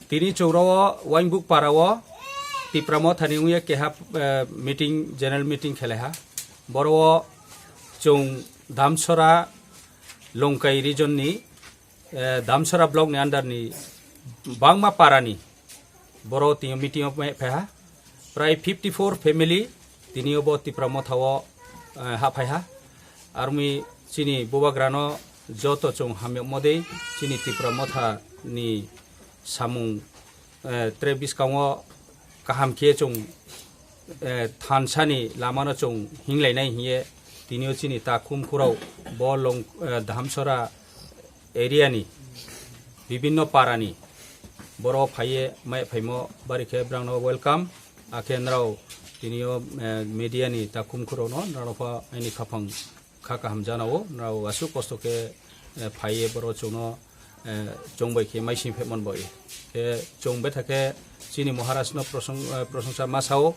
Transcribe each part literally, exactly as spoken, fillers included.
Tini chwng rao Waingbuk para o Tipra Motha ni wngya keha, eh, meeting, general meeting khelai ha. Boro o chwng Damsora Longkai region ni, eh, Damsora block ni under ni bangma para ni boro tini meeting o phai ha. Prai fifty four family tini o bo Tipra Motha o, eh, haphai ha. Armi chini bubagra no joto chwng hamyakmo dei chini Tipra Motha ni samung, eh, tre bwskango kaham khe chwng, eh, thansa ni lama no chwng hinglainai hiye tini o chini takhum khurao bo Long-, eh, Damsora area ni bibinno para ni boro phaiye mai phaimo bari khe brang no welcome. Akhe nrao tini o, eh, media ni takhum khurao no nrao pha aini khaphang kha kaham jana o, nrao aswk kosto khe, eh, phaiye boro chwng no, eh, chwng bai khe maising phemon bo. Khe chwng betha khe chini Maharaj no prosong-, eh, prosongsa ma sao,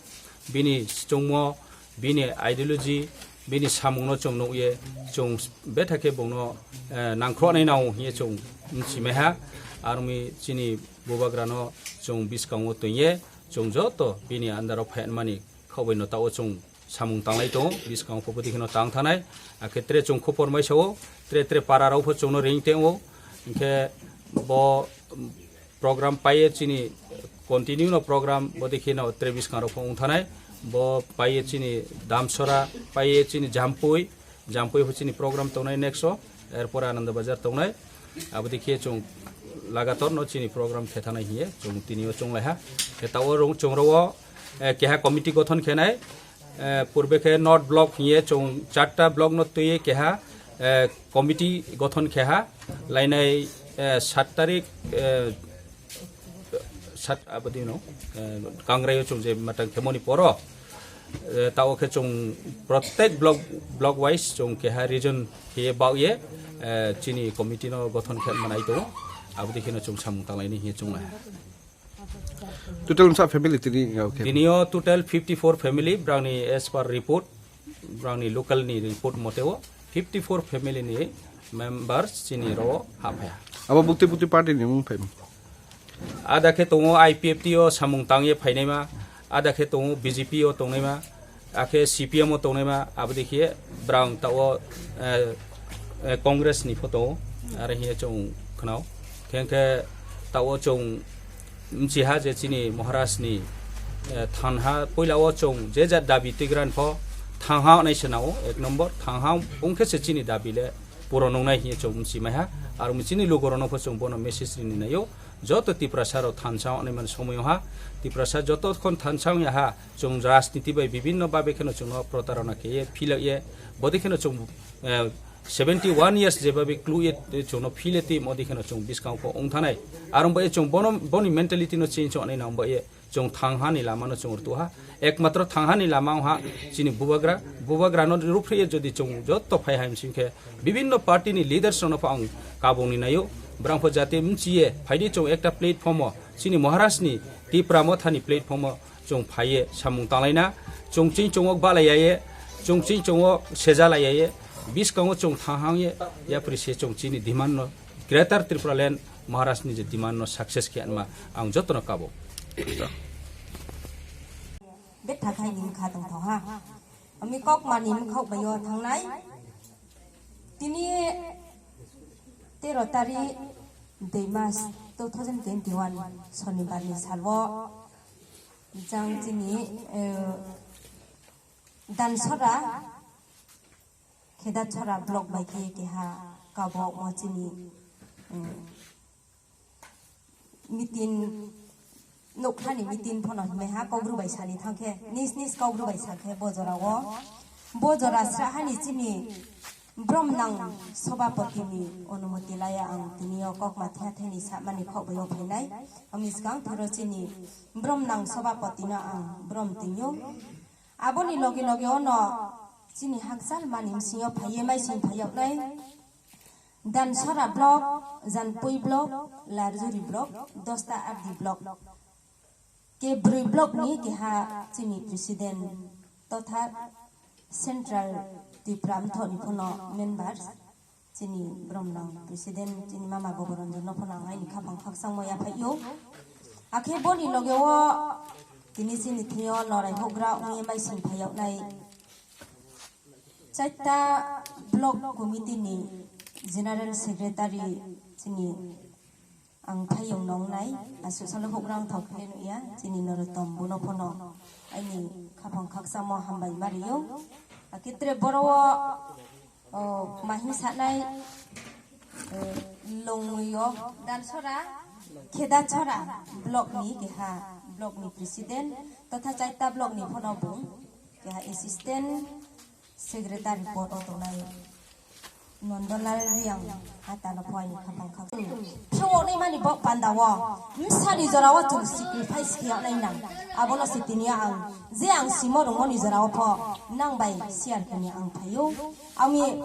bini chwngmo, bini ideology, bini samung no chwng nukye, chwng betha khe bung no, eh, nangkhro nai nao hiye chwng mchi mai ha. Armi chini bubagra no chwng bwskango tongye, chwng joto bini under o phai mani khaubai no tao chwng samung tanglai tongo, bwskango pho bwdwi kheno tang thanai. Akhe tre chwng khupor mai sao, tre tre para rao pho chwng no ring teng o. Hinkhe bo program paiye chini continue no program bwdwi kheno tre bwskang rao pho wng thanai. Bo paiye chini Damsora, paiye chini Jampui, Jampui pho chini program tongnai next o, erpore Ananda Bazar tongnai. Abwdwi khe chwng lagator no chini program khe thanai hiye chwng tini o chwng lai ha. Khe tao rung chwng rao, eh, keha committee gothon khenai. Eh, purbe khe North Block hiye chwng charta block no twiye keha, eh, committee gothon khe ha. Lainai, eh, sat tarik, eh, sat abwdino, eh, Kangrai o chwng je matang khemoni poro, eh, tao khe chwng protek block, block wise chwng keha region khe baoye, eh, chini committee no gothon khe manai tongo. Abwdwi kheno chwng samung tanglai ni hiye chwng lai. Total msa family tini, okay. Tini o total fifty four family, brangni as per report, brangni local ni report mote o fifty four family ni members chini ro haphaya. Abo bukti bukti party ni mung phai. Ada khe tongo I P F T o samung tangye phainaima, ada khe tongo B J P o tongnaima, akhe C P M o tongnaima, abwdwi khe brang tao, eh, eh, Congress ni photo, are hiye chwng khnao. Khe khe tao chwng mchiha je chini Maharaj ni, eh, thanha puila o chwng je jat dabi twigrani pho thangha nai se nao, ek number thangha wngkhe se chini dabi le puron wngnai hiye chwng mchi maiha. Aro chini lugo rok no pho chwng bono message rini naio. Joto Tiprasa rok thansa wngnai mani somoyo ha. Tiprasa joto khon thansa wngya ha. Chwng rajniti bai bibinno babe kheno chwngno protarona khe ye, philak ye. Bodi kheno chwng, eh, seventy one years jebabe klu ye, eh, chwngno phile twi modi kheno chwng bwskango pho wng thanai. Aro bai chwng bono, boni mentality no change wngnai nang bai ye. Chwng thangha ni lama no chwng rwtuha. Ekmatro thangha ni lama wngha chini bubagra. Bubagra no ruphri ye jodi chwng joto phai hai msing khe bibinno party ni leaders rok no pho ang kabung ni naio. Brang pho jati mchi ye phaidi chwng ekta platform o chini Maharaj ni Tipra Motha ni platform o chwng phaiye samung tanglaina, chwng ching chwng o balai ya ye, chwng ching chwng o seja lai ya ye, biskango chwng thang hang ye, yapri se chwng chini demand no Greater Tripura Land Maharaj ni je demand no success khe anma ang joto no kabo. Betha khai ni wngkha tongthok ha. Ami kok mani wngkhok bai o thangnai. Tini tero tari dui mas two thousand twenty one Sonibar ni salo jang chini, eh, Dansora Khedachora block bai khe keha kabo o chini, eh, meeting, nokha ni meeting phono hinwi ha Kaubru bai sani thang khe, nis nis Kaubru bai sa khe bo jora o, bo jora sra hani chini Bromnang Sobapoti ni onumoti laya ang tini o kokma thya theni samani khok bai o phainai. Ami swkang phero chini Bromnang Sobapoti no ang brom twi o. Aboni loge loge ono chini hakchal mani msing o phaiye maising phai yoknai. Dansora block, Janpui block, Larjuri block, Dosta R D block. Ke brwi block ni keha chini president totha Central Tipra Motha ni phono members. Chini Bromnang president chini mama Goboranjan no phono ang aini khapang khakchangma yaphai o. Akhe boni loge o tini chini thio lorai hokgra wngwi maising phayoknai chaita block committee ni general secretary chini ang phayung nongnai, aswk salo hokgra wngthok khe nuya chini Narotom, bono phano aini khaphang khakchangmo hambai ma rio. Akhe tre boro o, o, mahi sanai, eh, Longwi o Dalsora, Khedachora block ni keha block ni president, totha chaita block ni phano bung keha assistant secretary pod o tongnai Nondolal Riang hatano phoini khaphang khak. Phiyoknai mani bo panda o, msani jora o chwng sacrifice khiyoknai nang. Abono se tini ang, je ang simo rwngmani jora o pho nang bai share khaini ang phaio. Ami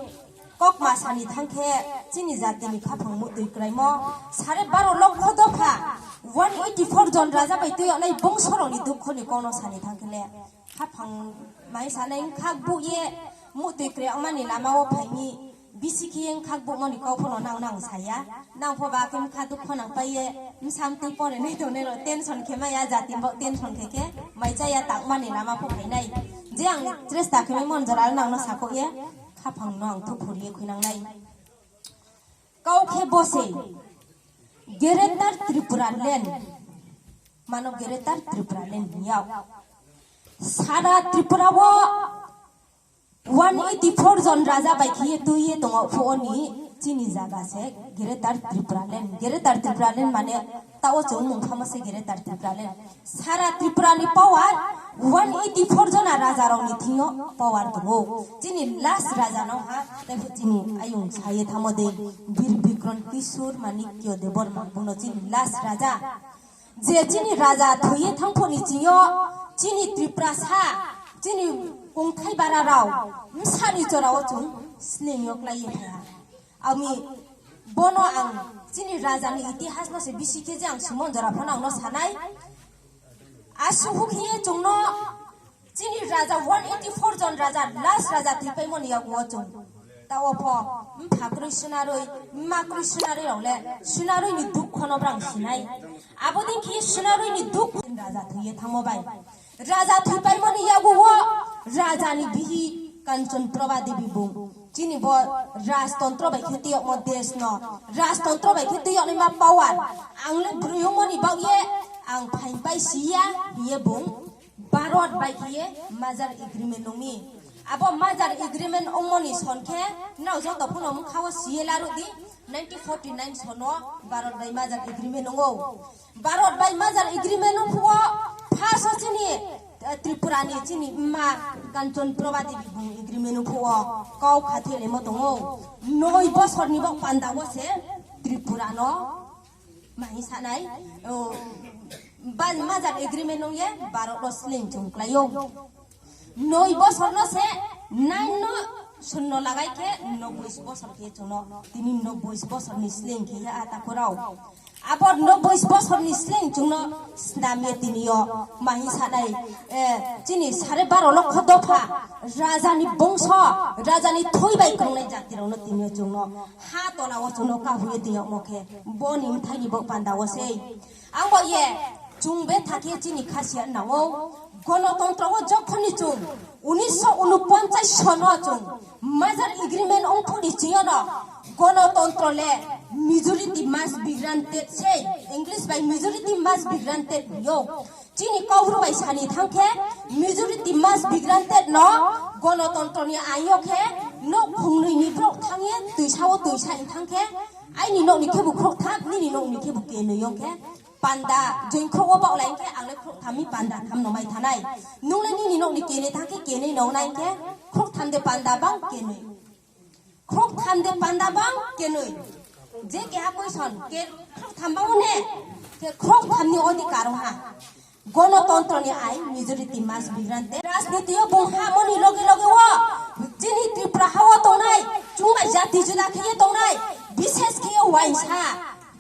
kok ma sani thangkhe chini jatini khaphang mutwi kwraimo sare baro lokho dopha, one eighty four jon raja bai twi onai bongsorokni dukhoni kokno sani thangkhe le khaphang mai sanai wngkhak buh ye mutwi kwrwngmani lama o phaini bisi khe wngkhak buhmani kok phano nang nang saya. Nang pho ba khe wngkha dukho nang pai ye msam twi pore nai tongnai rok tension khe maya, jati bo tension khe khe mai chaya takmani lama pho phainai. Je ang chesta khe mai mon jora nang no sakok ye khaphang no ang thuk phuri ye khuinang nai. Kau khe bo se Greater Tripura Land, mano Greater Tripura Land hiyao. Sara Tripura o one eighty four jon raja bai khiye tuiye tongo phuoni chini jaga se Greater Tripura Land. Greater Tripura Land mane tao chwng mung phama se Greater Tripura Land. Sara Tripura ni power one eighty four jona raja rok ni thingo power tongo. Chini last raja no ha, tei chini ayung saye thamo de Bir Bikron Kishore Manikya Debbarma, bono chini last raja. Je chini raja thoye thangphoni chingo, chini Tripura sa, chini kongthai bara rao, msani chora o chwng sling yo klai ye thaya. Ami bono ang chini raja ni itihas no se bisi khe je ang sumon jora phano ang no sanai. Aswk hukhiye chwngno chini raja one eighty four jon raja, last raja thwipaimoni yaguo chwng. Tao pho, mphakrwi swnarwi, mmakrwi swnarwi rok le, swnarwi ni dukho no brang sinai. Abo din khi swnarwi ni dukho raja thwiye thangmo bai. Raja thwipaimoni yaguo, raja ni bihi Kanchan Prabha Devi bung. Chini bo rajtontro bai khe tiyokmo desh no. Rajtontro bai khe tiyoknai ma power. Ang le bwrwi wngmani bagwi ang phain pai siya, hiye bung. Bharat bai khiye merger agreement nungni. Abo merger agreement ongmoni son khe nao joto phano mungkhao siye larodi nineteen forty nine sono Bharat bai merger agreement nungo. Bharat bai merger agreement nung phuo first o chini, eh, Tripura ni chini ma Kanchan Prabha Devi bung agreement nung phuo kau khathele mo tongo. Noi bosor ni bo panda o se Tripura no Mahi sanai, o, ba-, merger agreement nung ye Bharat o sling chung klaio. Noi bosor no se nine no shunno lagai khe nobboi bosor khe chwngno tini nobboi bosor ni sling khe ya ata kurao. Abo nobboi bosor ni sling chwngno snam ye tini yo mahi sanai, eh, chini sare baro lokho dopha raja ni bongso, raja ni thoi bai kongnai jati rok no tini yo chwngno ha tola o chwngno kahu ye tini yo mo khe. Boni bwthaini bo panda o sei. Ang bo ye, chwng betha khe chini khasia nango. Gonotontro o jokhoni chwng unisho unoponchas sono chwng merger agreement ongphuni chiyano gonotontro le majority must be granted sei. English bai majority must be granted yo. Chini Kaubru bai sani thang khe majority must be granted no gonotontro ni ain o khe nok khungnwi ni borok thang ye twisa o twisa in thang khe aini nok ni khe bo khorok tham, nini nok ni khe bo kenwi yo khe panda join khorok o baklai khe ang le khorok tham ni panda tham no mai thanai. Nung le nini nok ni kenwi thang khe kenwi no nai khe khorok tham de panda bang kenwi. Khorok tham de panda bang kenwi. Je keha question ke khorok tham bang ne ke khorok tham ni odhikar ha. Gonotontro ni ain majority must be granted. Rajniti o bung hamoni loge loge o chini Tripura ha o tongnai chwng bai jati juda khe ye tongnai bishes khe ye waisa.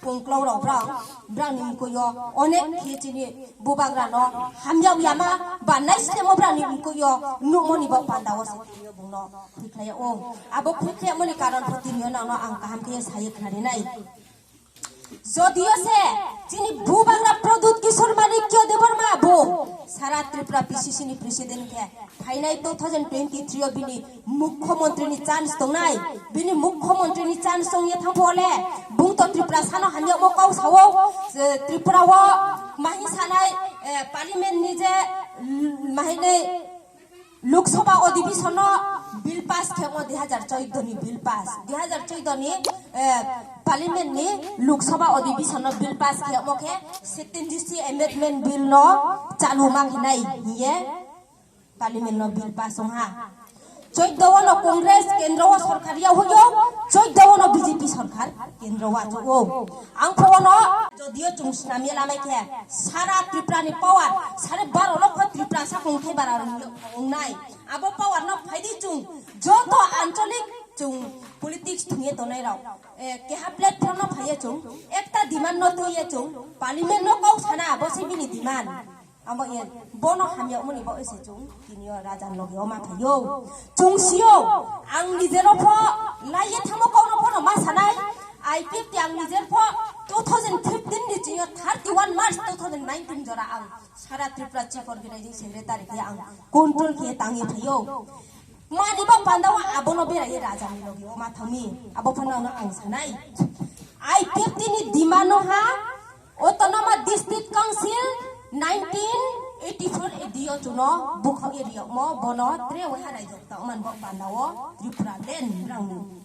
Pungklong rok brang, brang ni mkui o onek khe chini bubagra no hamya uyama ba naislemo brang ni mkui o nukmo ni bo panda o se tini o bung no khuikhlai o. Abo khuikhlai mani karon pho tini o nang no ang kaham khe saye khnari nai. Jodio se chini bubagra Pradyut Kishore Manikya Debbarma bo sara Tripura P C C ni president khe phainai two thousand twenty-three o bini mukhyamantri ni chance tongnai, bini mukhyamantri ni chance tongya thangphole bung to Tripura sano hamya mo kau sao, eh, Tripura o mahi sanai, eh, parliament ni je, mm, mahinai Lok Sabha Adhibeshon no bill pass khe mo dui hajar choudo ni bill pass. Dui hajar choudo ni, eh, Parliament ni Lok Sabha Adhibeshon no bill pass khe mo khe sixteen G C Amendment Bill no chalu ma khe nai hiye Parliament no bill pass ong ha. Choudo no Congress kendro o sorkar ya hoyo, choudo no B J P sorkar kendro o achu o. Ang phono jodio chung snamya lamai khe sara Tripura ni power sare baro lokho Tripura sa kong khai bara rung ong nai. Abo power no phaidi chung joto ancholik chung politics thungye tonai rok. Eh, keha platform no phaiye chung, ekta demand no tuiye chung, parliament no kau sana abo se bini demand. Amo ye bono hamya muni bo ese chung, tini o raja loge oma phayo. Chung sio, ang nijero pho, laiye thamo kau no pho no ma sanai, I P F T ang nijer pho two thousand fifteen ni chinyo thirty-one March two thousand nineteen jora ang sara Tripura Chief Organizing Secretary khe ang control khe tangye phayo. Mani bo pandao abono beraye raja ni logi o mathangni abo phano no ang sanai. I P F T ni demand no ha Autonomous District Council nineteen eighty-four A D o chuno bukhok area mo bono tre wai ha raijak ta man bo pandao Tripura land rang ni.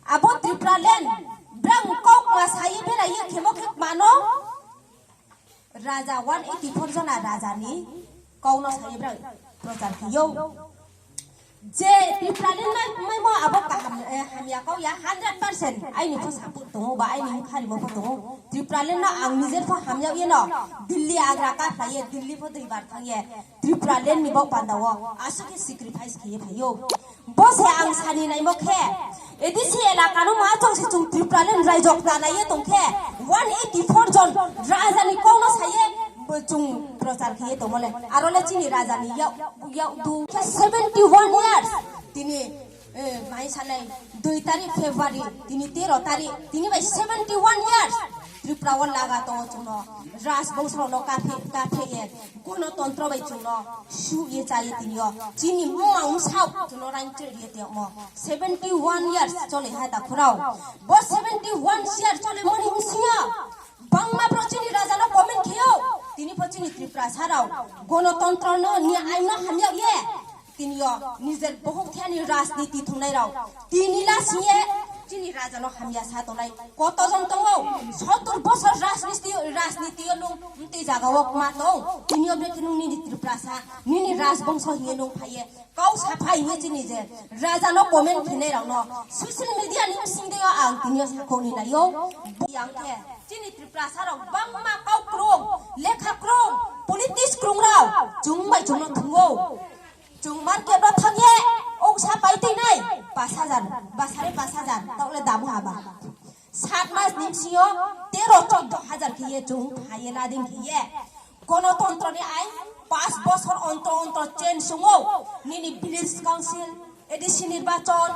Abo Tripura land brang kok ma saye beraye khemo khe mano. Raja one eighty-four jona raja ni kok no saye brang prochar khiyo. Je Tripura land mai, mai mo abo kaham, eh, hamya kok ya hundred percent aini pho support tongo ba aini mukha rimo pho tongo. Tripura land no ang nijer pho hamya ye no Delhi Agra ka khlaiye Delhi pho dui bar thangye. Tripura land ni bok panda o aswk khe sacrifice khiye phaio. Bo se ang sani naimo khe A D C elaka no ma chong se chung Tripura land raijok ta naiye tong khe one eighty-four jon raja ni kok no saye bo chung prochar khiye tongmo le. Aro le chini raja ni yau, yau du khe seventy-one years tini Eh, mai sanai dui tarik February, tini tero tarik, tini bai seventy-one years. Tripura o laga tongo chwngno, raj bongso no kaphe, kaphe ye, gonotontro bai chwngno, su ye cha ye tini o. Chini mung sao chwngno rain chwri ye tongmo. Seventy-one years chole ha ta khurao. Bo seventy-one years chole moni wngsingo. Bangma bro chini raja no comment kheo. Tini pho chini Tripura sarao. Gonotontro no ni ain no hamya ye. Tini o nijer bohok thani rajniti thungnai rao. Tini la siye chini raja no hamya sa tongnai. Koto jon tongo? Sottur bosor rajniti, rajniti o nung mtwi jaga o ma tong. Tini o brekhe nung nini Tripura sa, nini rajbongso hiye nung phaye. Kau sa phai hiye chini je raja no comment khinai rao no. Social media ni bising de o ang tini o sakhong ni naio. Yang khe chini Tripura sa rok bangma kau krung, lekha krung, politics krung rao. Chung bai chung no thungo. Chung market o thangye, ongsa pai twi nai, pash hajar, ba sare pash hajar, taule damu haba. Sat mas ni bisingo tero choudo hajar khiye chung phaiye nading khiye. Gonotontro ni ain pash bosor ontor ontor change sungo, nini village council, A D C nirbachon,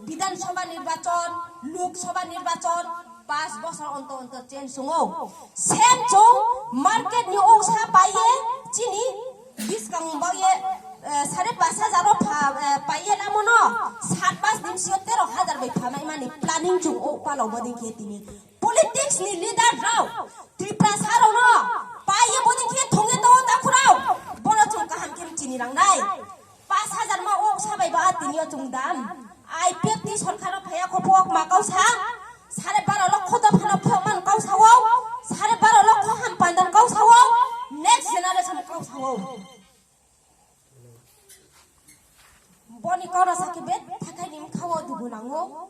Bidhan Sabha nirbachon, Lok Sabha nirbachon, Pash bosor onto onto change sungo. Same chung market ni ongsa paiye chini biskang baye, eh, sare pash hajar o pha, eh, paiye lamono sat mas ni sio tero hajar bai phamai mani planning chung o palo boding khe tini. Politics ni leader rao Tripura sa rao no paiye boding khe thongye to takhurao bono chung kaham khe chini rangnai. Pash hajar ma o sabai ba tini o chung dam. I P F T sorkar o phaya kho phok ma kau sa. Sare baro lokho dophano phok man kau sa o. Sare baro lokho ham pandan kau sa o. Next generation kau sa o. Boni kau rasa khe bet thakai ni kha o dugu nango.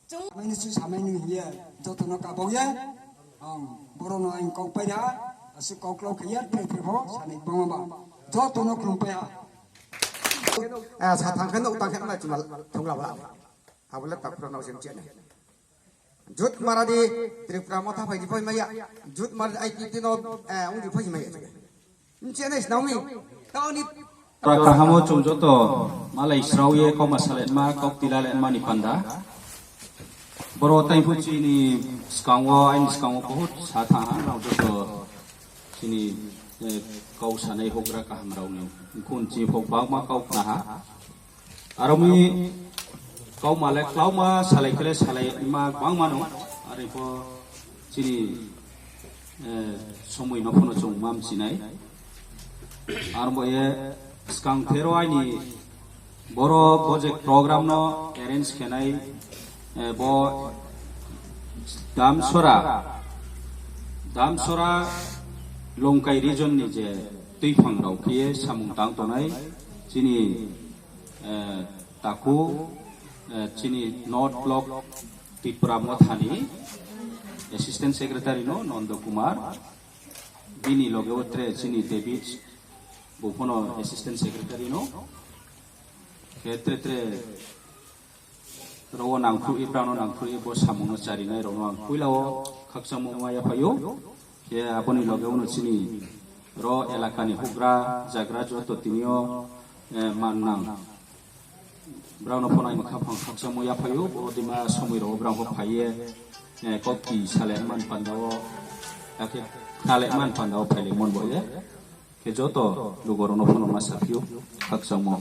Samaini si samaini hiye jotono kabokya. Ang borono ang kok paira, asi kok lo kaya, tre tre bo, sani bongma. Jotono khulum paya. Eh, sa thang khe nok tang khe ma chuma thongla bala. Abole tak pro no sem chene. Jut mara di Tripura motha phai di phai maya. Jut mara di I P T no, eh, ung di phai maya. Nchene snaumi. Taoni. Pura kahamo chung joto malai srauye kokma saletma kok tilaletma ni panda. Boro taibo chini skango, aini skango bahut sa tha ha, nang joto chini, eh, kau sanai hokra kaham rokni. Kun chini phok bangma kau khna ha. Aro mi kau male klauma salai kele salai ma bangma no. Ari po chini, eh, somoi no phono chwng mam sinai. Aro bo ye skang thero aini boro bo je program no arrange khenai, eh, bo Damsora, Damsora Longkai region ni je twiphang rok khe samung tang tonai chini, eh, taku, eh, chini North Block Tipra Mothani Assistant Secretary no Nondo Kumar, bini loge o tre chini David, bo phono Assistant Secretary no, khe tre tre rogo nangkhu, ibrano nangkhu, ibo samungno charinai rokno ang puila o khakchangma wngma yaphaio. Khe aboni loge uno chini ro elakani hugra jagra joto tinio, eh, mannang. Brao no phone ai mokha phang khaksa mo yaphaio, bo dima somoi rok brao bo phaiye, eh, kok ki sale man pandao, yakhe khale man pandao phaile mon boye. Khe joto lugo rok no phone ma saphiu khaksa mo.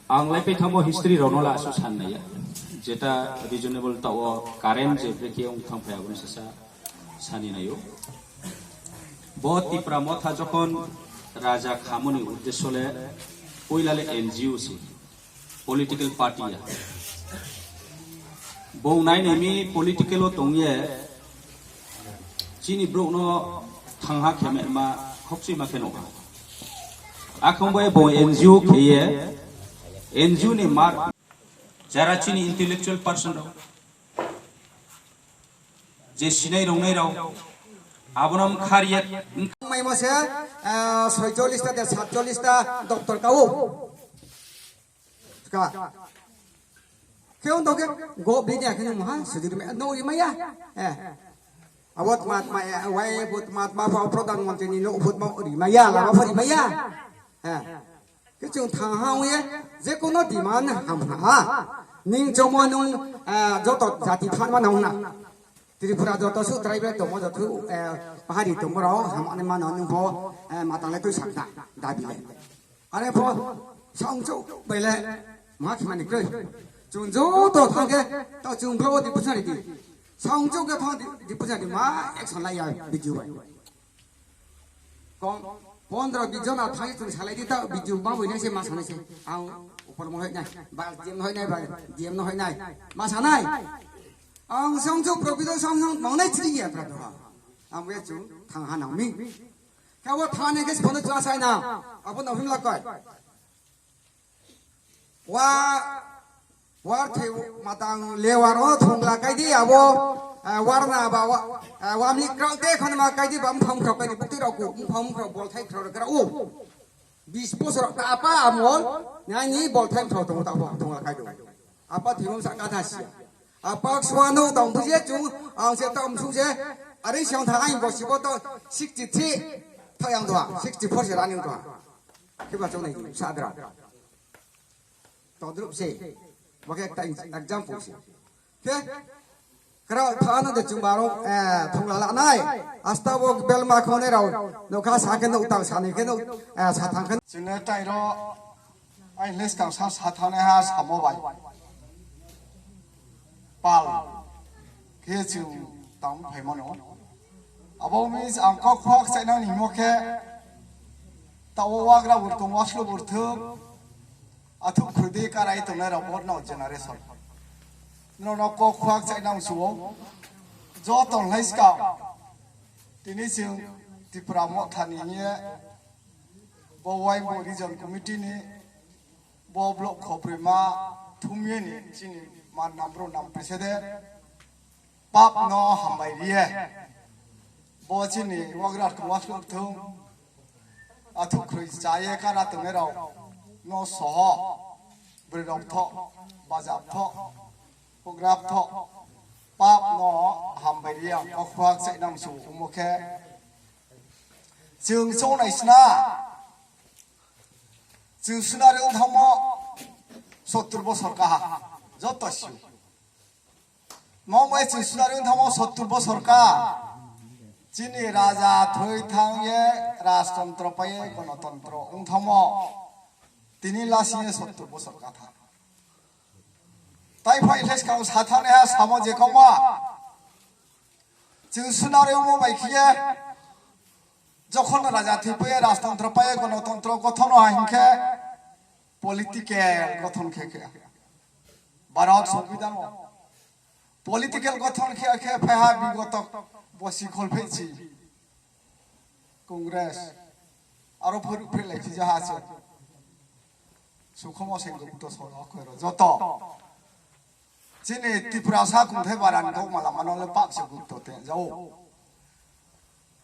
Ang lai pe thamo history rok no la asu san naya. Jeta reasonable tao current je brekhe ong thang phai aboni sasa sani nayo. Bo Tipra Motha jokhon raja khamoni uddesho le puila le N G O si, political party ya. Bo nai nai mi political o tongye chini brouh no thangha khe ma khokchima khe nokha. Akhong bai bo N G O kheye N G O ni mar jara chini intellectual person rok je sinai rongnai rok abono wngkha riya. Maimo se, ah, soicholish ta de satcholish ta doctor kao. Ka. Khe wng tongkhe go bini akheno maha sujuri maya no rimaya. Eh. Abo tma tma wai bo tma tma pha pradhan mantri ni no phut ma rimaya la pha rimaya. Eh. Khe chwng thang ha ungye je kono demand ham ha. Ning chomo nung, eh, joto jati phan ma nang na. Tripura joto su tribal tongo joto, eh, pahari tongo rok ham ani ma nang nung pho, eh, matang le twi sakna dabi le. Are pho, saungchuk bai le, ma khimani kroi. Chwng joto thang khe, to chwng bro di pusari di. Saungchuk khe thang di, di pusari ma action lai ya video bai. Kong, pondro bis jon a thang chwng salai di ta video ma bai nai se ma sanai se. Ang upor mo hoi nai, ba D M no hoi nai, ba D M no hoi nai. Ma sanai. Ang saungchuk bro video saungchuk mang nai chiri ya pra do. Ang we chwng thang ha nang mi. Kabo thani ke siphono chwa sai na. Abo no himla koi. Wa, war the matang lewar o thongla kai di abo, eh, war na ba wa, eh, wamli krau te khon ma kai di bam phang krau kai di bukti rok ku phang krau bol thai krau krau o. Bis bosor ta apa amol nani bol thai krau tong ta thongla kai do. Apa thimam sa ka tha sia. Apak suano tong buje chung ang se tong su se. Ari siang tha ain bo sibo to sixty three thayang dua, sixty four se running dua. Kiba chong nai sadra. Todrup se. Bake ta example se. Ke? Kra thana de chung baro, eh, thongla la nai. Asta bo belma khone rao. No kha sa ke no utang sa ne ke no, eh, sa thang ke. Chine tai ro. Ai les kang sa sa thane ha samo bai. Pal khe chwng tang phai mano. Abo mi ang kok khwak chainang ni mo khe tao wagra burthung waslo burthung athuk khudi karai tongnai rok bo no generation. No no kok khwak chainang suo joto lai ska tini chwng Tipra Motha ni ye bo wai bo region committee ni Bo block khoprwima thumyeni chini man nam bro nam president pap no hambai riye. Bo chini wagra kwas thung athuk khrui chaye kara tongnai rok no soho bwrwi rok tho bajab tho hugrap tho pap no hambai riya o khwak chainam su umo khe chwng chongnai sna. Chwng swnari wng thangmo sottur bosor kaha joto sio. Mo bai chwng sunari wng thangmo sottur bosor ka. Chini raja thwi thang ye rajtantro pai ye gonotontro wng thangmo. Tini lasi ye sottur bosor ka thang. Tai phai les kang sa thang ne ha samo je kong ma. Chwng sunari wngmo bai khiye. Jokhon raja thwi pai ye rajtantro pai ye gonotontro gothono ha hinkhe political gothon khe khe. Bharat Songbidan o. Political gothon khe khe phaiha bigoto bosi kholphaichi. Congress. Aro phuru philai chi jaha se. Sukhomo senggo buto solo khoro joto. Chini Tiprasa kungthai baran kok mala mano le pak se buto te jao.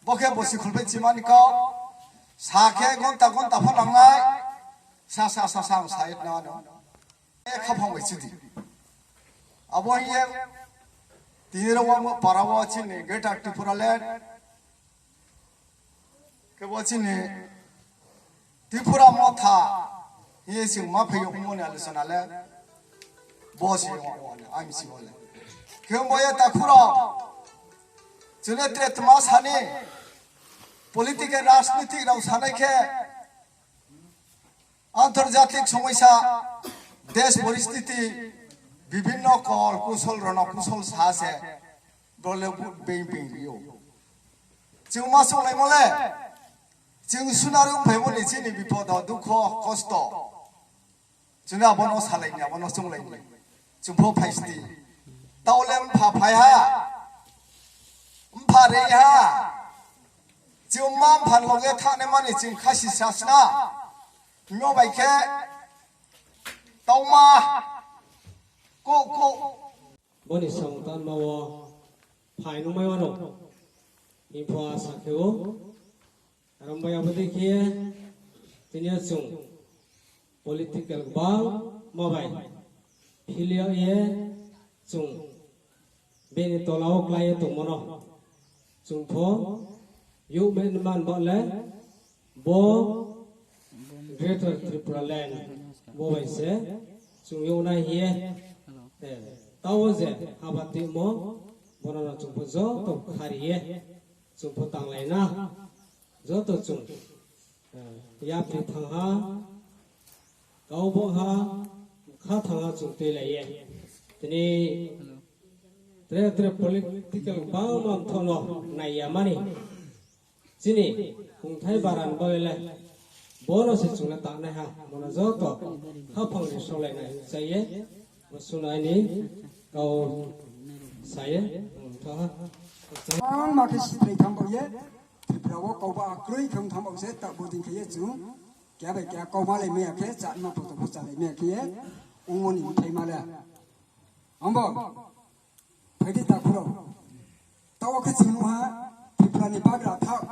Bokhe bosi kholphaichi mani kok. Sakhe gonta gonta phalangnai. Sa sa sa sa sa no no. E khaphang bai chidi. Abo hiye tini rok bo para bo chini Greater Tipraland. Kebo chini Tripura Motha hiye sing ma phayo umoni alochona le. Bo si wani, ang si wale. Kebo ye takhuro. Chune tre tma sani political rajnitik rok sanai khe Antarjatik somoisa, desh poristiti, bibhinno kol kusol rono kusol sa se Bollywood beng beng rio. Chwng ma songlai mole, chwng sunari wng phai mole chini bipodo dukho kosto. Chwng abono salai ni abono songlai ni. Chwng pho phai sti. Taule mpha phai ha. Mpha rei ha. Chwng ma mphan loge thane mani chwng khasi sasna. Nyo bai khe tongma ko ko. Boni samung tanma o phai nungmai wano. Info asa khe o. Aram bai abadi khe tini o chwng political bang ma bai. Philio ye chwng bini tola o klai tongmano. Chwng pho yuk men man ba le bo Greater Tripura Land bo bai se chwng yuk nai hiye. Eh, tao je haba timo bono no chwng pho joto khariye chwng pho tanglai na joto chwng. Eh, yapri thangha, kau bokha, kha thangha chwng twi laiye. Tini tre tre political bangma thono naiya mani. Chini kungthai baran boile bono se chwngno tangnai ha, mono joto khaphang ni solai nai chaiye. Bo sunaini kau saye, mungthoha. Ang makhe sitrai thang boye. Tripura o kauba akroi khe wng thang se ta buding khe ye chwng kya bai kya kauma lai maya khe cha ma poto bo cha lai maya khe ye wng mani thai ma le. Ambo phaidi ta khuro. Tawa khe chwng ha Tripura ni bagra thak.